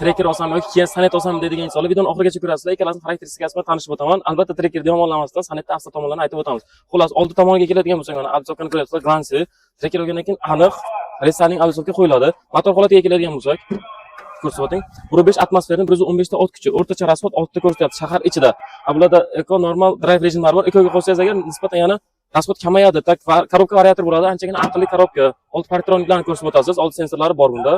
Tracker olsam yoki Kia Sonet olsam deydigan insonlar videoni oxirigacha ko'rasizlar. Ikkalasini xarakteristikasi bilan tanishib o'taman. Albatta, Trackerni yomonlamasdan Sonetni afzal tomonlarini aytib o'tamiz. Xullas, oldi tomoniga keladigan bo'lsak, mana обрисовка ni ko'ryapsizlar, глянец. Tracker olgandan keyin aniq рестайлинг обрисовка qo'yiladi. Motor holatiga keladigan bo'lsak, ko'rsatib o'ting. 1.5 atmosferani 115 ta ot kuchi, o'rtacha расход 6 ta ko'rsatyapti shahar ichida. A bularda eco, normal drive rejimlari bor. Ecoga qo'ysangiz agar, nisbatan yana расход kamayadi. Так, коробка вариатор bo'ladi, anchagina aqlli коробка. Oldi parktroniklarni ko'rsatib o'tasiz. Oldi sensorlari bor bunda.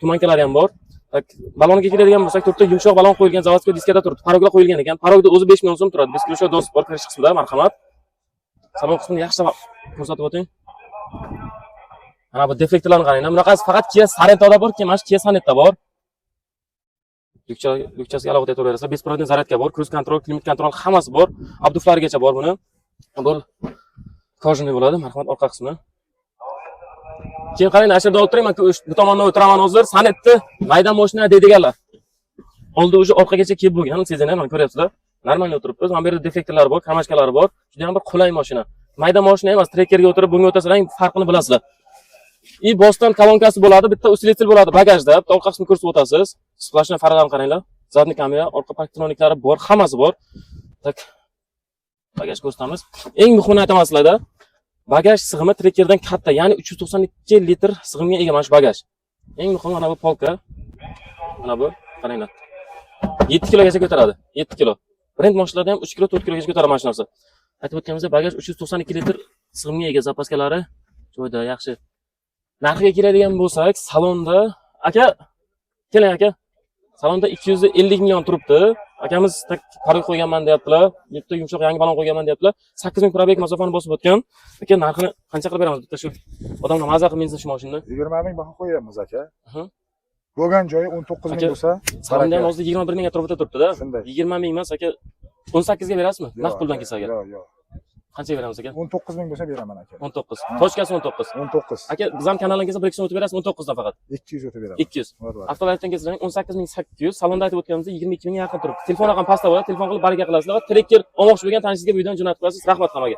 Туманка lari ham bor. Так, baloniga keladigan bo'lsak, to'rtta yumshoq balon qo'yilgan, заводской diskada turibdi. Порог lar qo'yilgan ekan. Порог da o'zi 5 million so'm turadi. Бесключевой доступ bor kirish qismida, marhamat. Salon qismini yaxshilab ko'rsatib o'ting. Mana bu deflektorlarni qarang. Bunaqasi faqat Kia Sorrentoda bor, keyin mana shu Kia Sonetda bor. Lyukchasiga alohida e'tibor berasizlar. Беспроводной зарядка bor, круиз контроль, климат контроль hammasi bor. Обдув larigacha bor buni. Bu кожаный bo'ladi, marhamat, orqa qismi. Keyin qarang, ana shu yerda olib turing, man bu tomonda o'tiraman hozir. Sonetni mayda mashina deydiganlar. Oldi уже orqagacha kelib bo'lgan, сиденье, mana ko'ryapsizlar. Нормально o'tiribmiz. Mana bu yerda deflektorlari bor, кармашка lari bor. Juda ham bir qulay mashina. Mayda mashina emas, Trackerga o'tirib bunga o'tasizlar, farqini bilasizlar. И Boston kolonkasi bo'ladi, bitta усилитель bo'ladi bagajda. Bitta orqa qismini ko'rsatib o'tasiz. Сплошной faralarni qaranglar. Задний kamera, orqa parktroniklari bor, hammasi bor. Так. Bagaj ko'rsatamiz. Eng muhimini aytaman sizlarda. Bagaj sig'imi Trackerdan katta, ya'ni 392 litr sig'imga ega mana shu bagaj. Eng muhimi, mana bu polka. Mana bu, qaranglar. 7 kilogacha ko'taradi. 7 kilo. Brend mashinalarda ham 3 kilo, 4 kilogacha ko'taradi mana shu narsa. Aytib o'tganimizdek, bagaj 392 litr sig'imga ega, запаска lari joyida, yaxshi. Narxiga keladigan bo'lsak, salonda aka, keling aka. Salonda 250 million turibdi. Akamiz так порог qo'yganman deyaptilar. Bitta yumshoq yangi balon qo'yganman deyaptilar. 8000 пробег masofani bosib o'tgan. Aka, narxini qancha qilib beramiz? Bitta shu odamlar maza qilib minsin shu mashinani. 20 ming baho qo'yapmiz, aka. Bo'lgan joyi 19 ming Aka, bo'lsa, salonda ham baraka. hozir 21 ming atrofida turibdi-da. Shunday. 20 ming emas, aka. 18 ga berasizmi? Yo'q, Naqd puldan aka, kelsa agar. Yo'q. Qanchaga beramiz, aka? 19 ming bo'lsa beraman, aka. 19. Ha. Точка si 19. 19. Aka, biz ham kanaldan kelsa 1-2 so'm o'tib berasiz, 19 dan faqat. 200 o'tib beraman. 200. Bor. Avtolaytdan kelsa 18 800, salonda aytib o'tganimizdek 22 mingga yaqin turibdi. Telefon raqami pastda bo'ladi, telefon qilib baraka qilasizlar va Tracker olmoqchi bo'lgan tanishingizga bu uydan jo'natib qo'yasiz. Rahmat hammaga.